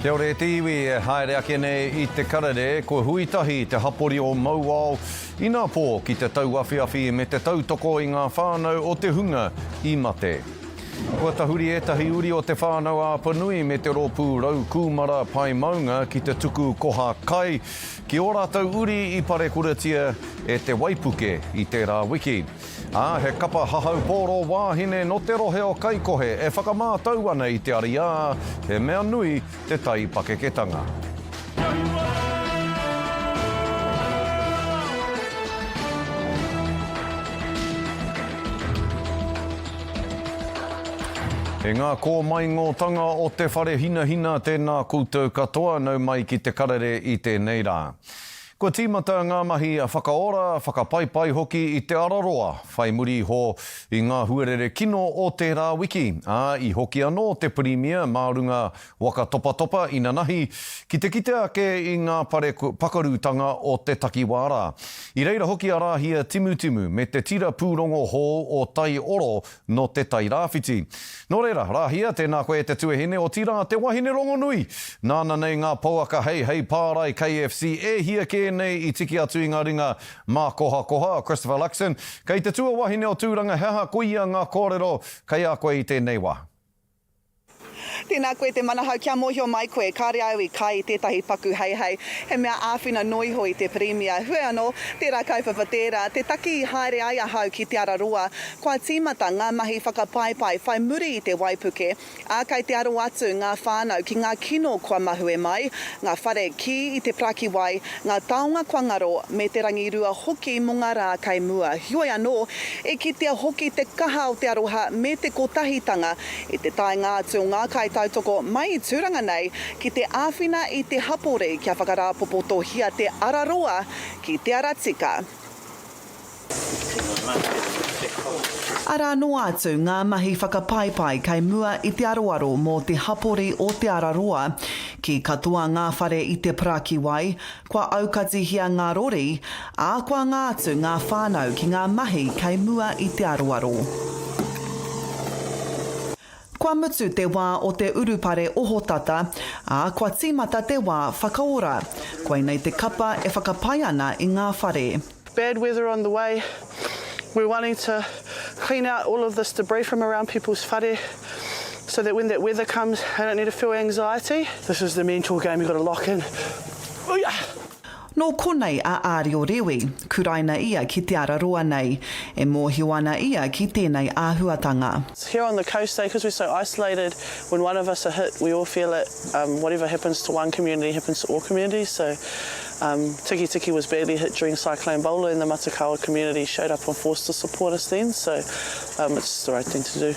Kia ora e te iwi e haere ake nei i te karere, kua hui tahi te hapori o Mauao inapō ki te tauawhiawhi me te tautoko i ngā whānau o te hunga i mate. Kua tahuri ētahi uri o Te Whānau-a-Apanui me te rōpū Raukūmara Pae Maunga ki te tuku koha kai ki ō rātou uri i parekuratia e te waipuke i tērā wiki. Ā, he kapa hahaupōro wāhine nō te rohe o Kaikohe e whakamātau ana i te ariā, he mea nui te taipakeketanga. E ngā kōmaingotanga o te whare hinahina tēnā koutou katoa nau mai ki te karere i tēnei rā. Kua tīmata ngā mahi whakaora, whakapaipai hoki i Te Araroa whai muri iho i ngā huarere kino o tērā wiki, ā, i hoki anō te Pirimia mā runga waka topatopa inanahi ki te kite ake i ngā pare pakarutanga o te takiwā rā. I reira hoki a Rāhia Timutimu me te tira pūrongo hou o Tai Oro nō Te Tai Rāwhiti. Nō reira, Rāhia, tēnā koe e te tuahine, otirā te wahine rongonui! Nāna nei ngā pouaka heihei pārae KFC e hia kē nei i tiki atu i ngā ringa mākohakoha, Christopher Luxon. Kei te tuawahine o Tūranga he aha koia ngā kōrero kei a koe i tēnei wā? Tēnā koe te manahau kia mōhio mai koe, kāre au i kai i tētahi paku heihei, he mea āwhina noa iho i te Pirimia. Hue anō, tērā kaupapa tērā, te taki i haere ai ahau ki Te Araroa, kua tīmata ngā mahi whakapaipai whai muri i te waipuke, ā, kei te aro atu ngā whānau ki ngā kino kua mahue mai, ngā whare kī i te parakiwai, ngā taonga kua ngaro, me te rangirua hoki mō ngā rā kei mua. Heoi anō, e kitea hoki te kaha o te aroha me te kotahitanga I te taenga atu o ngā kaitautoko mai i Tūranga nei ki te āwhina i te hapori kia whakarāpopotohia te ara roa ki te ara tika. Arā noa atu ngā mahi whakapaipai kei mua i te aroaro mō te hapori o Te Araroa. Kī katoa ngā whare i te parakiwai, Kua aukatihia ngā rori, ā, kua anga atu ngā whānau ki ngā mahi kei mua i te aroaro. Kua mutu te wā o te urupare ohotata, ā, kua tīmata te wā whakaora. Koinei te kapa e whakapai ana i ngā whare. Bad weather on the way, we're wanting to clean out all of this debris from around people's whare so that when that weather comes they don't need to feel anxiety. This is the mental game you've got to lock in. Nō konei a Ario Rewi, kuraina ia ki Te Araroa nei. E mōhio ana ia ki tēnei āhuatanga. Here on the coast eh, because we're so isolated, when one of us are hit, we all feel it. Um, whatever happens to one community happens to all communities. So um, Tikitiki was badly hit during Cyclone Bola and the Matakaoa community showed up in force to support us then. So um, it's just the right thing to do.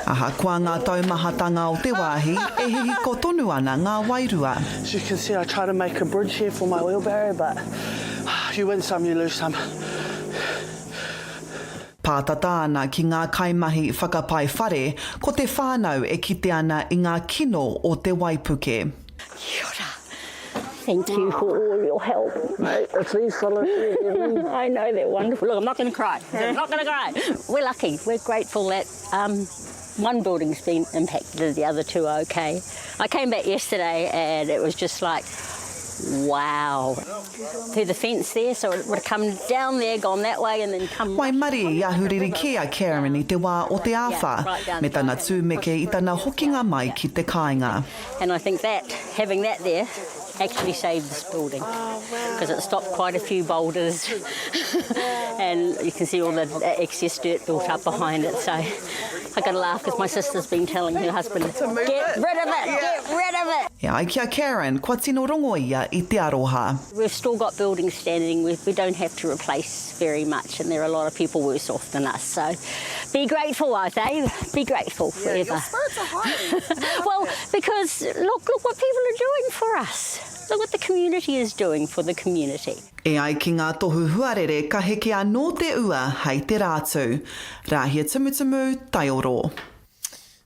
Ahakoa ngā taumahatanga o te wāhi, e hihiko tonu ana ngā wairua. As you can see I try to make a bridge here for my wheelbarrow but you win some you lose some. Pātata ana ki ngā kaimahi whakapae whare, ko te whānau e kite ana i ngā kino o te waipuke. Kia ora. Thank you for all your help. Mate, it's these fellas here that me. I know, they're wonderful. Look, I'm not going to cry. I'm not going to cry. We're lucky. We're grateful that um, one building's been impacted, the other two are okay. I came back yesterday and it was just like, wow. Through the fence there, so it would have come down there, gone that way and then come... Waimarie i ahuriri kē a Karen i te wā o te āwhā, me tana tūmeke i tana hokinga mai ki te kāinga. And I think that, having that there, actually saved this building because it stopped quite a few boulders and you can see all the excess dirt built up behind it. So I got to laugh because my sister's been telling her husband, get rid of it, get rid of it. E ai ki a Karen, kua tino rongo ia i te aroha. We've still got buildings standing, we, we don't have to replace very much and there are a lot of people worse off than us. So be grateful, I say, be grateful forever. Yeah, your spirits are high. well, because look, look what people are doing for us. Look what the community is doing for the community. E ai ki ngā tohu huarere ka heke anō te ua hei te Rātū. Rāhia Tumutumu, Taioro.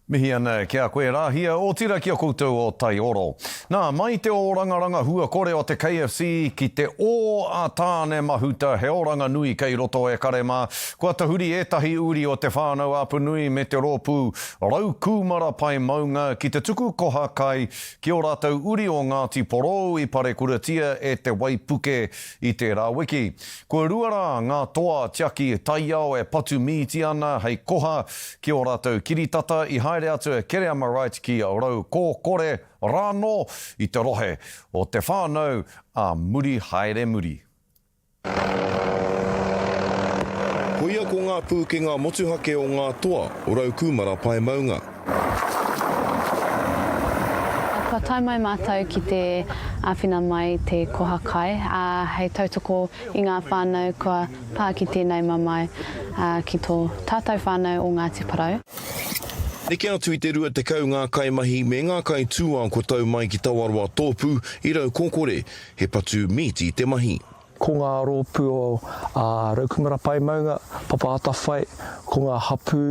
Mihi ana ki a koe Rahia, otira ki a koutou o Taioro. Nā, mai te ōrangaranga huakore o te KFC ki te ō a Tāne Mahuta, he oranga nui kei roto e kare mā. Kua tahuri ētahi uri o Te Whānau Apanui me te rōpū Raukūmara Pae Maunga ki te tuku koha kai ki ō rātou uri o Ngāti Porou i parekuratia e te waipuke i tērā wiki. Kua rua rā ngā toa tiaki taiao e patu mīti ana hei koha Ki ō rātou kiritata i haere atu a Kereama Wright ki Raukōkore rānō i te rohe o Te Whānau a Muri Haere Muri. Koia ko ngā pūkenga motuhake o ngā toa o Raukūmara pae maunga. Kua tae mai mātou ki te āwhina mai te koha kai, ā, hei tautoko i ngā whānau kua pā ki tēnei mamae, ā, ki tō tātou whānau o Ngāti Porou. Neke atu i te 20 ngā kaimahi me ngā kaitūao kua tau mai ki Tawaroa Tōpū i Raukōkore, he patu mīti te mahi. Ko ngā rōpū o Raukumara Pae Maunga, Papa Atawhai, ko ngā hapū.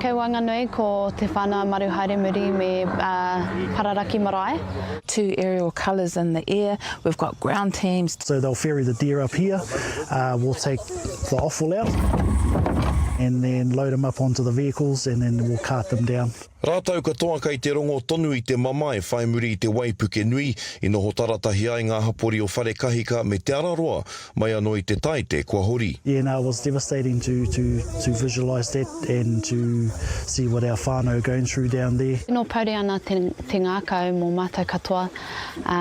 Kei waenganui ko Te Whānau a Maruhaeremuri me Pararaki Marae. Two aerial colours in the air, we've got ground teams. So they'll ferry the deer up here, we'll take the offal out and then load them up onto the vehicles and then we'll cart them down. Rātou katoa kei te rongo tonu i te mamae whai muri i te waipuke nui i noho taratahi ai ngā hapori o Wharekahika me Te Araroa mai anō i te Taite kua hori. Yeah no it was devastating to to to visualise that and to see what our whānau are going through down there. Tino pouri ana te te ngākau mō mātou katoa, ā,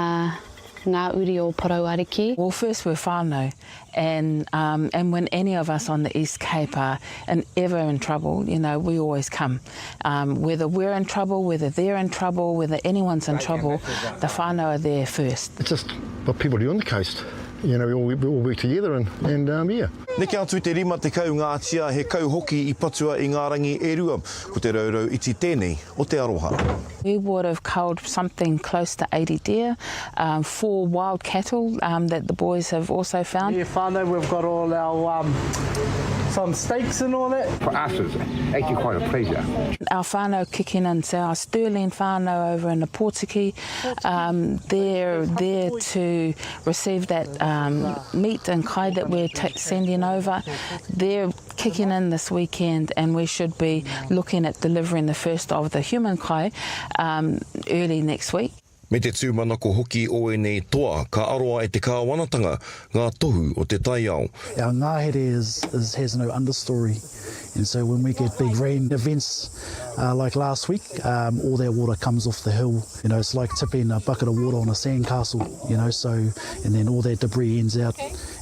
ngā uri o Porou Ariki. Well first we're whānau and um and when any of us on the East Cape are in ever in trouble you know we always come um whether we're in trouble whether they're in trouble whether anyone's in trouble the whānau are there first. It's just what people do on the coast you know we all we all work together and and um yeah. Neke atu i te 50 ngā tia he kau hoki i patua i ngā rangi e rua. Ko te rourou iti tēnei o te aroha. We would have culled something close to 80 deer, four wild cattle that the boys have also found. Yeah whanau, we've got all our um, some steaks and all that. For us it's actually quite a pleasure. Our whanau kicking in, so our Sterling whanau over in Opotiki, um, they're there to receive that um, meat and kai that we're sending over. They're kicking in this weekend and we should be looking at delivering the first of the human kai um, early next week. Me te tūmanako hoki o ēnei toa ka aroa e te kāwanatanga ngā tohu o te taiao. Our ngahere is, is, has no understory and so when we get big rain events uh, like last week, um, all that water comes off the hill. You know, it's like tipping a bucket of water on a sandcastle, you know, so, and then all that debris ends out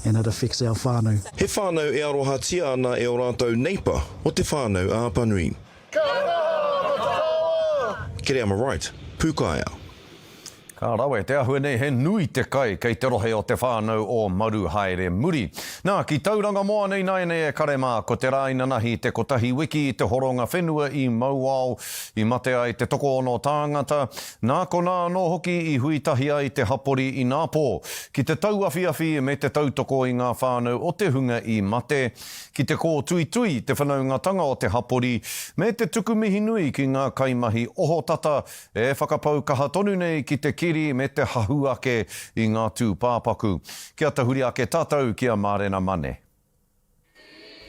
and it affects our whānau. He whānau e arohatia ana e ō rātou neipa o Te Whānau a Apanui. Ka noho ko te kawa! Kereama Wright, Pūkaea. Ka rawe te ahua nei he nui te kai kei te rohe o Te Whānau o Maru haere muri. Nā, ki Tauranga Moana ināianei e kare mā, ko te rā inanahi te kotahi wiki i te horonga whenua i Mauao i mate ai te tokoono tāngata, Nā konā anō hoki i hui tahi ai te hapori inapō, ki te tauawhiawhi me te tautoko i ngā whānau o te hunga i mate, ki te kōtuitui te whanaungatanga o te hapori, me te tuku mihi nui ki ngā kaimahi ohotata e whakapau kaha tonu nei ki te keri me te hahu ake i ngā tūpāpaku. Kia tahuri ake tātou ki a Mārena Mane.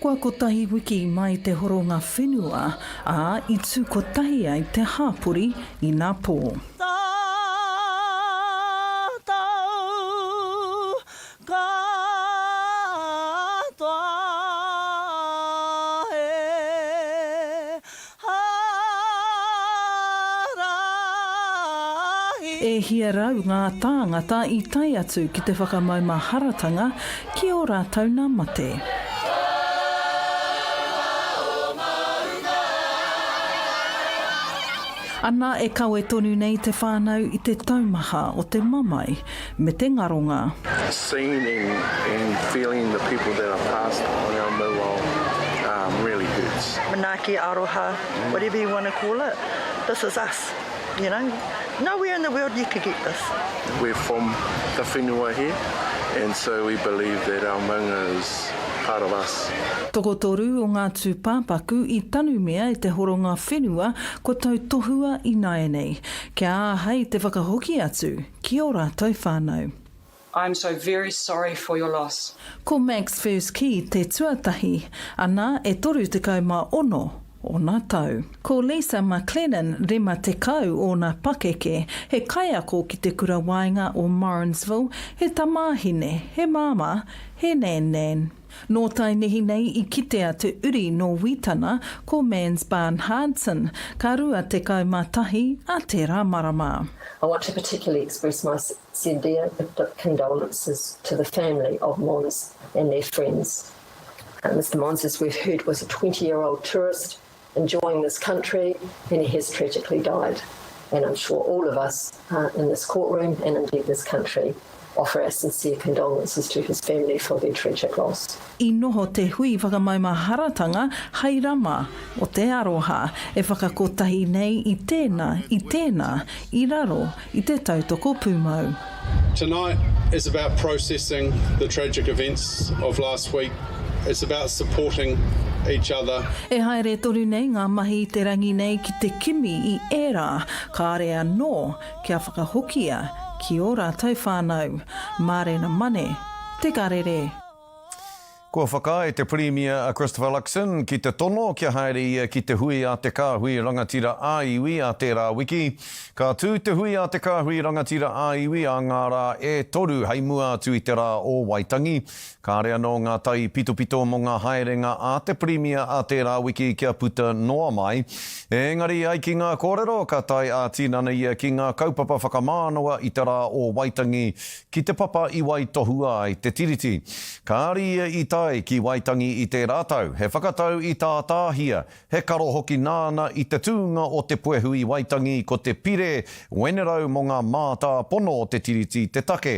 Kua kotahi wiki mai te horonga whenua, ā, i tū kotahi ai te hāpori inapō. Tātou katoa e ārahi. E hia rau ngā tāngata i tae atu ki te whakamaumaharatanga ki ō rātou nā mate. Ana e kawe tonu nei te whānau i te taumaha o te mamae me te ngaronga. Seeing and feeling the people that have passed on our mauao really hurts. Manaaki, aroha, whatever you want to call it, this is us. You know, nowhere in the world you could get this. We're from the whenua here and so we believe that our maunga is part of us. Tokotoru o ngā tūpāpaku i tanumia e te horonga whenua kua tautohua ināianei, kia āhei te whakahoki atu ki ō rātou whānau. I am so very sorry for your loss. Ko Max First Key te tuatahi, ana e 36 ōna tau. Ko Lisa McLennan, 50 ōna pakeke, he kaiako ki te kura waenga o Morrinsville, he tamāhine, he māmā, he nan-nan. Nō tainihi nei i kitea te uri nō Wītana, ko Mans Barnhardson, ka 21 a tērā marama. I want to particularly express my sincere condolences to the family of Mons and their friends. Uh, Mr Mons, as we've heard, was a 20-year-old tourist enjoying this country and he has tragically died. And I'm sure all of us uh, in this courtroom and indeed this country offer our sincere condolences to his family for their tragic loss. I noho te hui whakamaumaharatanga hei rama o te aroha e whakakotahi nei i tēnā, i tēnā i raro i te tautoko pūmau. Tonight is about processing the tragic events of last week. It's about supporting each other. E haere tonu nei ngā mahi i te rangi nei ki te kimi i ērā kāre anō kia whakahokia ki ō rātou whānau. Mārena Mane, Te Karere. Kua whakaae te Pirimia a Christopher Luxon ki te tono kia haere ia ki te hui a te Kāhui Rangatira ā-Iwi a tērā wiki. Ka tū te hui a te Kāhui Rangatira ā-Iwi ā ngā rā e toru hei mua atu i te rā o Waitangi. Kāre anō ngā taipitopito mō ngā haerenga a te Pirimia a tērā wiki kia puta noa mai. Engari ai ki ngā kōrero, ka tae ā-tinana ia ki ngā kaupapa whakamānawa i te rā o Waitangi ki te papa i waitohua ai te Tiriti. Kāre ia i tae ki Waitangi i tērā tau, he whakatau i tātāhia, he karo hoki nāna i te tūnga o te puehu i Waitangi ko te pire wenerau mō ngā mātāpono o te Tiriti te take.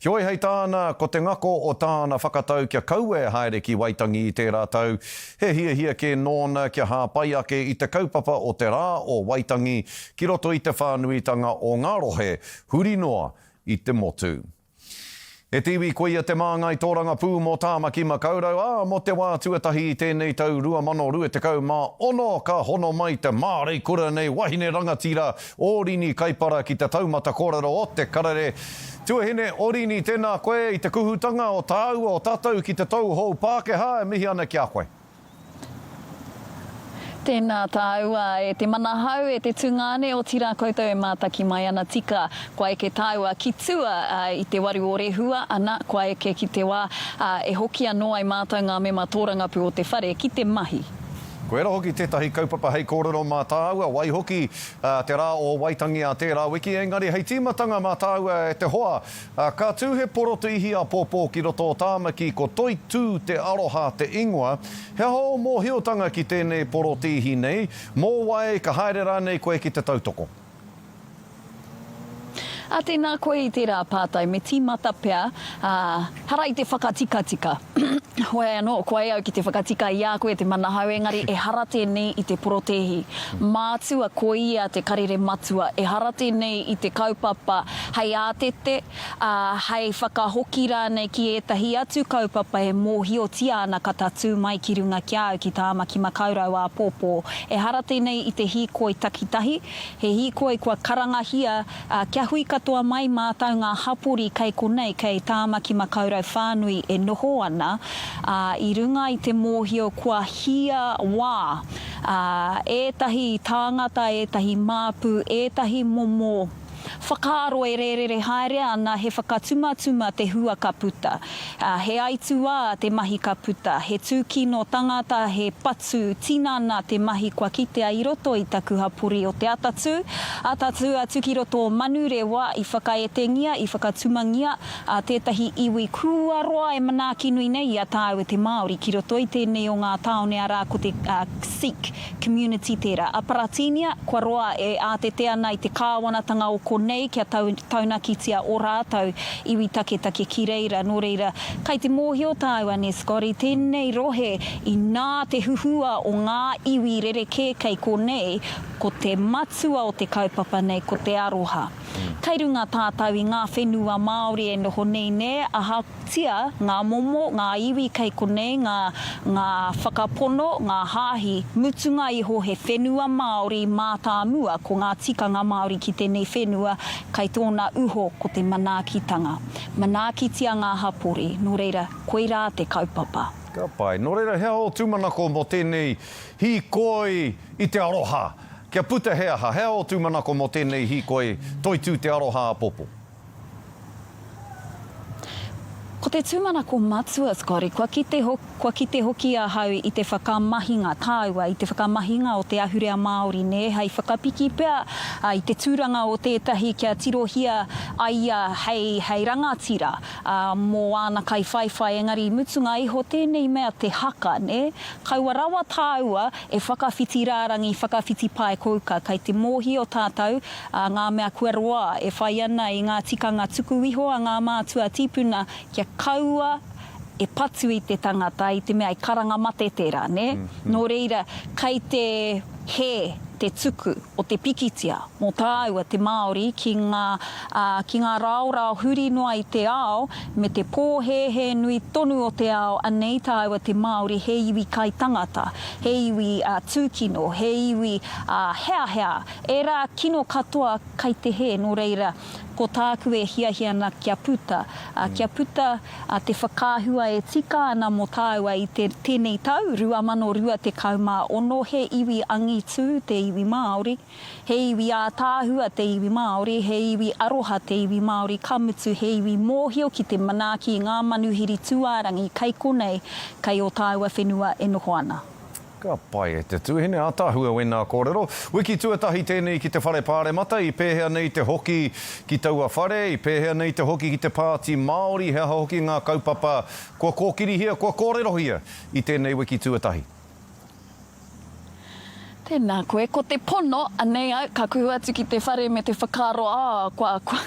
Heoi hei tāna, ko te ngako o tāna whakatau kia kaua e haere ki Waitangi i tērā tau, he hiahia kē nōna kia hāpai ake i te kaupapa o te Rā o Waitangi ki roto i te whānuitanga o ngā rohe huri noa i te motu. E te iwi, koia te māngai tōrangapū mō Tāmaki Makaurau, ā, mō te wā tuatahi i tēnei tau 2026, ka hono mai te māreikura nei wahine rangatira o Rini Kaipara ki te taumata kōrero o Te Karere. Tuahine, o Rini, tēnā koe i te kuhutanga o tāua, o tātou ki te tou hou Pākehā, e mihi ana ki a koe. Tēnā tāua e te manahau, e te tungāne, otirā koutou e mātaki mai ana tika, kua eke tāua ki tua i te waru o Rehua, ana, kua eke ki te wā e hoki anō ai mātou ngā mema tōrangapū o te whare ki te mahi. Koira hoki tētahi kaupapa hei kōrero mā tāua, waihoki, te rā o Waitangi a tērā wiki, engari hei tīmatanga mā tāua e te hoa, Ka tū he porotūihi āpōpō ki roto o Tāmaki, ko Toitū te Aroha te ingoa. He aha ō mōhiotanga ki tēnei porotūihi nei? Mō wai, ka haere rānei koe ki te tautoko? Ā, tēnā koe i tērā pātai, me tīmata pea, ā, hara i te whakatikatika. Hoi anō, kua e au ki te whakatika i a koe te manahau, engari ehara tēnei i te porotēhi. Mātua ko ia te karere matua, ehara tēnei i te kaupapa hei ātete, ā, hei whakahoki rānei ki ētahi atu kaupapa e mōhiotia ana ka tatū mai ki runga ki a au ki Tāmaki Makaurau āpōpō. Ehara tēnei i te hīkoi takitahi, he hīkoi kua karangahia Ā, kia hui katoa mai mātou ngā hapori kei konei, kei Tāmaki Makaurau whānui e noho ana, ā, i runga i te mōhio kua hia wā, ā, ētahi tāngata, ētahi māpu, ētahi momo whakaaro e rērere haere ana, he whakatumatuma te hua ka puta, ā, he aituā te mahi ka puta, he tūkino tangata, he patu tinana te mahi kua kitea i roto i taku hapori o Te Atatū, ā, tatū atu ki roto o Manurewa i whakaetengia, i whakatumangia a tētahi iwi kua roa e manaaki nui nei i a tāua te Māori ki roto i tēnei o ngā tāone arā ko te Sikh community tērā. A Paratīnia, kua roa e ātete ana i te kāwanatanga o. konei kia taunakitia ō rātou iwi taketake ki reira. Nō reira, kai te mōhio tāua nē Scotty, tēnei rohe inā te huhua o ngā iwi rerekē kei konei, ko te matua o te kaupapa nei ko te aroha. Kei runga tātou i ngā whenua Māori e noho nei nē, ahakotia ngā momo, ngā iwi kei konei, ngā, ngā whakapono, ngā hāhi, mutunga iho he whenua Māori mātāmua ko ngā tikanga Māori ki tēnei whenua, kei tōna uho ko te manaakitanga. Manaakitia ngā hapori, nō reira, koirā te kaupapa. Ka pai. Nō reira, he aha ō tūmanako mō tēnei hīkoi i te aroha? Kia puta he aha, he aha ō tūmanako mō tēnei hīkoi Toitū te Aroha āpōpō? Ko te tūmanako matua, Scotty, kua kite, kua kite hoki ahau i te whakamahinga, tāua, i te whakamahinga o te ahurea Māori, nē, hei whakapiki pea i te tūranga o tētahi kia tirohia a ia hei, hei rangatira mō āna kaiwhaiwhai, engari mutunga iho tēnei mea te haka, nē, kaua rawa tāua e whakawhiti rārangi, whakawhiti pae kouka, kei te mōhio tātou ngā mea kua roa e whai ana i ngā tikanga tuku iho a ngā mātua tīpuna kia kaua e patu i te tangata i te mea e karanga mate tērā, nē? Nō reira, kei te hē te tuku o te pikitia mō tāua te Māori ki ngā, ā, ki ngā raorao huri noa i te ao me te pōhēhē nui tonu o te ao anei tāua te Māori he iwi kai tangata, he iwi, ā, tūkino, he iwi, ā, heahea, ērā kino katoa kai te hē, nō reira, ko tāku e hiahia ana kia puta, ā, kia puta, ā, te whakaahua e tika ana mō tāua i te, tēnei tau, 2026, he iwi angitū te iwi Māori, he iwi ātaahua te iwi Māori, he iwi aroha te iwi Māori, ka mutu he iwi mōhio ki te manaaki i ngā manuhiri tūārangi kei konei, kei ō tāua whenua e noho ana. Ka pai e te tuahine, ātaahua wēnā kōrero. Wiki tuatahi tēnei ki te whare pāremata, i pēhea nei te hoki ki taua whare, i pēhea nei te hoki ki te Pāti Māori, he aha hoki ngā kaupapa kua kōkirihia, kua kōrerohia i tēnei wiki tuatahi? Tēnā koe, ko te pono, anei au, ka kuhu atu ki te whare me te whakaaro, ā, kua, kua,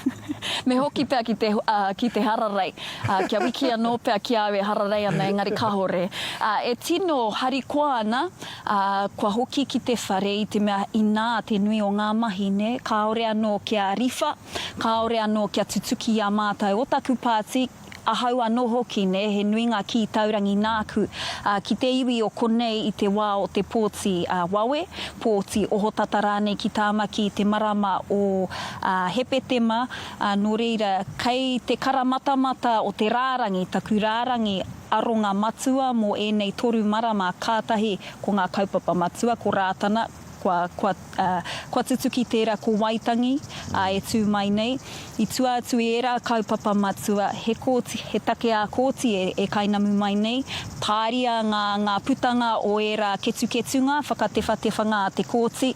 me hoki pea ki te, ā, ki te hararei. Ā, kia wiki anō pea ki a au e hararei ana, engari kāore. Ā, e tino harikoa ana, ā, kua hoki ki te whare i te mea inā te nui o ngā mahi, nē, kāore anō kia riwha, kāore anō kia tutuki i a mātou o taku pāti, Ahau anō hoki, nē, he nui ngā kī taurangi nāku, ā, ki te iwi o konei i te wā o te pōti, ā, wawe, pōti ohotata rānei ki Tāmaki i te marama o, ā, Hepetema, ā, nō reira, kei te karamatamata o te rārangi, taku rārangi aronga matua mō ēnei toru marama, kātahi ko ngā kaupapa matua, ko Rātana, kua, kua, ā, kua tutuki tērā ko Waitangi, ā, e tū mai nei. I tua atu i ērā kaupapa matua, he kōti, he take ā-kōti e, e kainamu mai nei, tāria ngā, ngā putanga o ērā ketuketunga, whakatewhatewhanga a te kōti,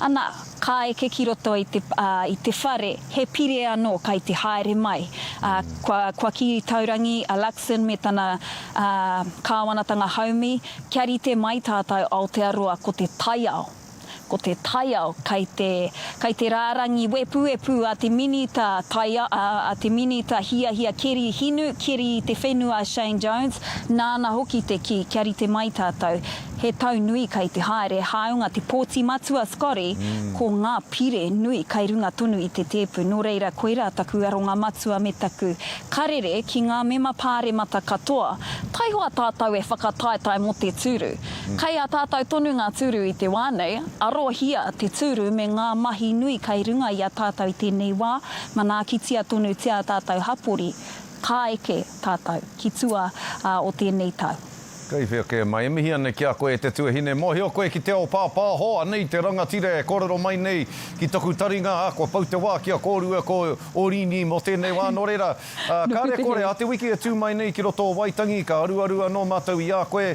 ana, ka eke ki roto i te, ā, i te whare, he pire anō kai te haere mai. Ā, kua, kua kī taurangi a Luxon me tana, ā, kāwanatanga haumi, Kia rite mai tātou Aotearoa ko te taiao, ko te taiao kei te, kei te rārangi wepuwepu a te Minita taiao, a te Minita hiahia keri hinu, keri i te whenua a Shane Jones, nāna hoki te kī kia rite mai tātou. He tau nui kei te haere, hāunga te pōti matua Scotty, ko ngā pire nui kei runga tonu i te tēpu. Nō reira, koirā taku aronga matua me taku karere ki ngā mema pāremata katoa, taihoa tātou e whakataetae mō te tūru. Kei a tātou tonu ngā tūru i te wā nei, arohia te tūru me ngā mahi nui kei runga i a tātou i tēnei wā, manaakitia tonutia a tātou hapori, ka eke tātou ki tua o tēnei tau. Kei whea kē mai. E mihi ana ki a koe e te tuahine. Mōhio koe ki te ao pāpāho, anei te rangatira e kōrero mai nei ki taku taringa, ā, kua pau te wā ki a kōrua ko Orini mō tēnei wā. Nō reira, kāre kore, ā te wiki e tū mai nei ki roto o Waitangi, ka aruaru anō mātou i a koe,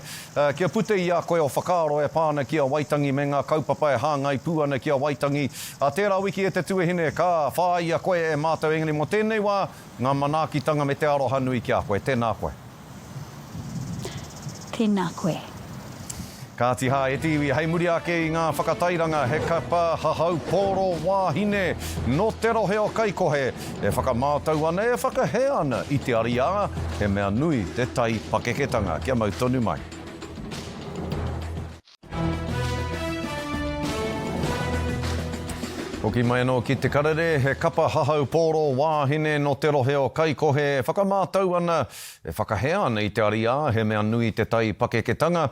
kia puta i a koe o whakaaro e pā ana ki a Waitangi me ngā kaupapa e hāngai pū ana ki a Waitangi. Ā tērā wiki e te tuahine, ka whāia koe e mātou, engari mō tēnei wā, ngā manaakitanga me te aroha nui ki a koe. Tēnā koe. Tēnā koe. Kāti hā, e te iwi, hei muri ake i ngā whakatairanga he kapa hahau pōro wāhine nō te rohe o Kaikohe e whakamātau ana, e whakahē ana i te ariā, he mea nui te tai pakeketanga. Kia mau tonu mai. Hoki mai anō ki Te Karere, he kapa hahau pōro wāhine nō te rohe o Kaikohe e whakamātau ana, e whakahē ana i te ariā, he mea nui te tai pakeketanga.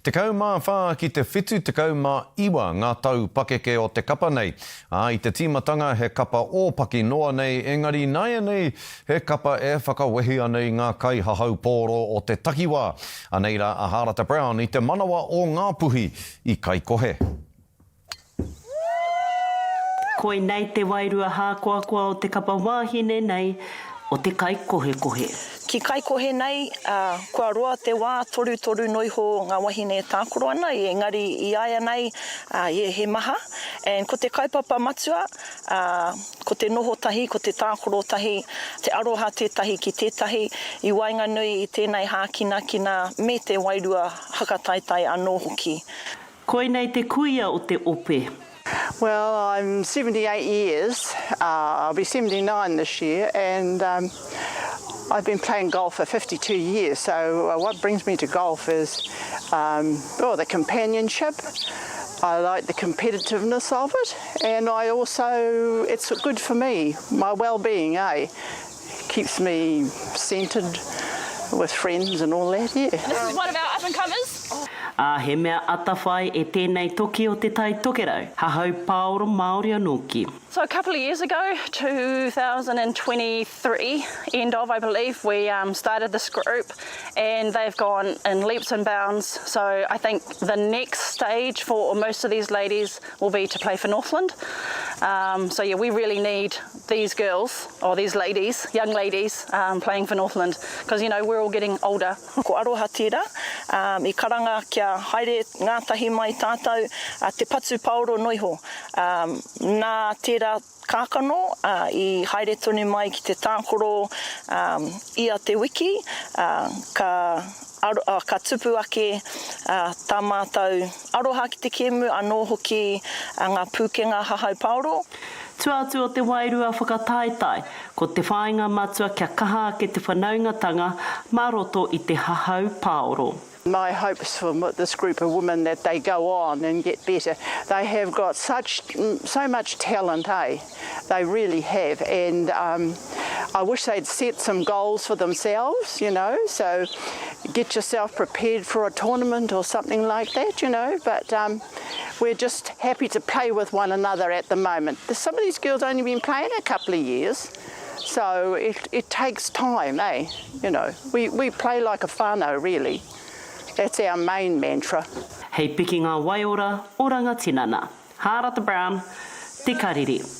14 ki te 79 ngā tau pakeke o te kapa nei. Ā, i te tīmatanga he kapa ōpaki noa nei, engari nāianei he kapa e whakawehi ana i ngā kaihahau pōro o te takiwā. Anei rā a Hārata Brown i te manawa o Ngāpuhi i Kaikohe. Koinei te wairua hākoakoa o te kapa wāhine nei o te kaikohekohe. Ki Kaikohe nei, ā, kua roa te wā torutoru noiho ngā wahine e tākaro ana, engari i āianei, ā, yeah, he maha. And ko te kaupapa matua, ā, ko te noho tahi, ko te tākaro tahi, te aroha tētahi ki tētahi, i waenganui i tēnei hākinakina me te wairua hakataetae anō hoki. Koinei te kuia o te ope. Well, I'm 78 years, uh, I'll be 79 this year, and um, I've been playing golf for 52 years. So, uh, what brings me to golf is um, well, the companionship. I like the competitiveness of it, and I also, it's good for me, my well being, eh? Keeps me centered with friends and all that, yeah. This is one of our up and comers. Ā, he mea atawhai e tēnei toki o Te Tai Tokerau, hahau pāoro Māori anō ki. So a couple of years ago, 2023, end of I believe, we um, started this group and they've gone in leaps and bounds. So I think the next stage for most of these ladies will be to play for Northland. Um, so yeah, we really need these girls or these ladies, young ladies, um, playing for Northland because you know we're all getting older. Ko Aroha tērā, um, i karanga kia haere ngātahi mai tātou uh, te patu paoro noiho. Um, nā tērā kākano uh, i haere tonu mai ki te tākoro um, ia te wiki, uh, ka, aro, uh, ka tupu ake uh, tā mātou aroha ki te kēmu, anō hoki uh, ngā pūkenga hahau paoro. Tua atu o te wairua whakataetae, ko te whāinga matua kia kaha ake te whanaungatanga mā roto i te hahau pāoro. My hopes for this group of women that they go on and get better. They have got such so much talent, eh? They really have and um, I wish they'd set some goals for themselves, you know, so get yourself prepared for a tournament or something like that, you know, but um, we're just happy to play with one another at the moment. Some of these girls only been playing a couple of years, so it, it takes time, eh? You know, we, we play like a whānau, really. That's our main mantra. Hei pikinga waiora, oranga tinana. Hārata Brown, Te Karere.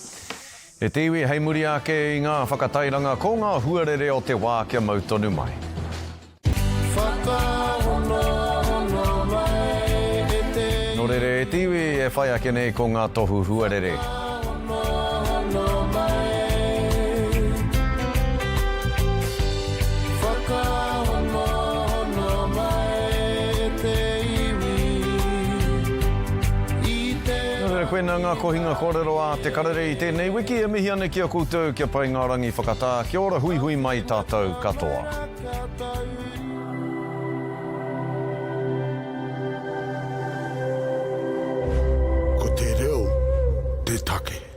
E te iwi, hei muri ake i ngā whakatairanga ko ngā huarere o te wā kia mau tonu mai. Whakahonohono mai e te. Nō reira e te iwi, e whai ake nei ko ngā tohu huarere. Whakahonohono mai. Whakahonohono mai e te iwi. I te. Nō reira, koinā ngā kohinga kōrero a Te Karere i tēnei wiki. E mihi ana ki a koutou kia pai ngā rangi whakatā, kia ora huihui mai tātou katoa. Ko te reo te take.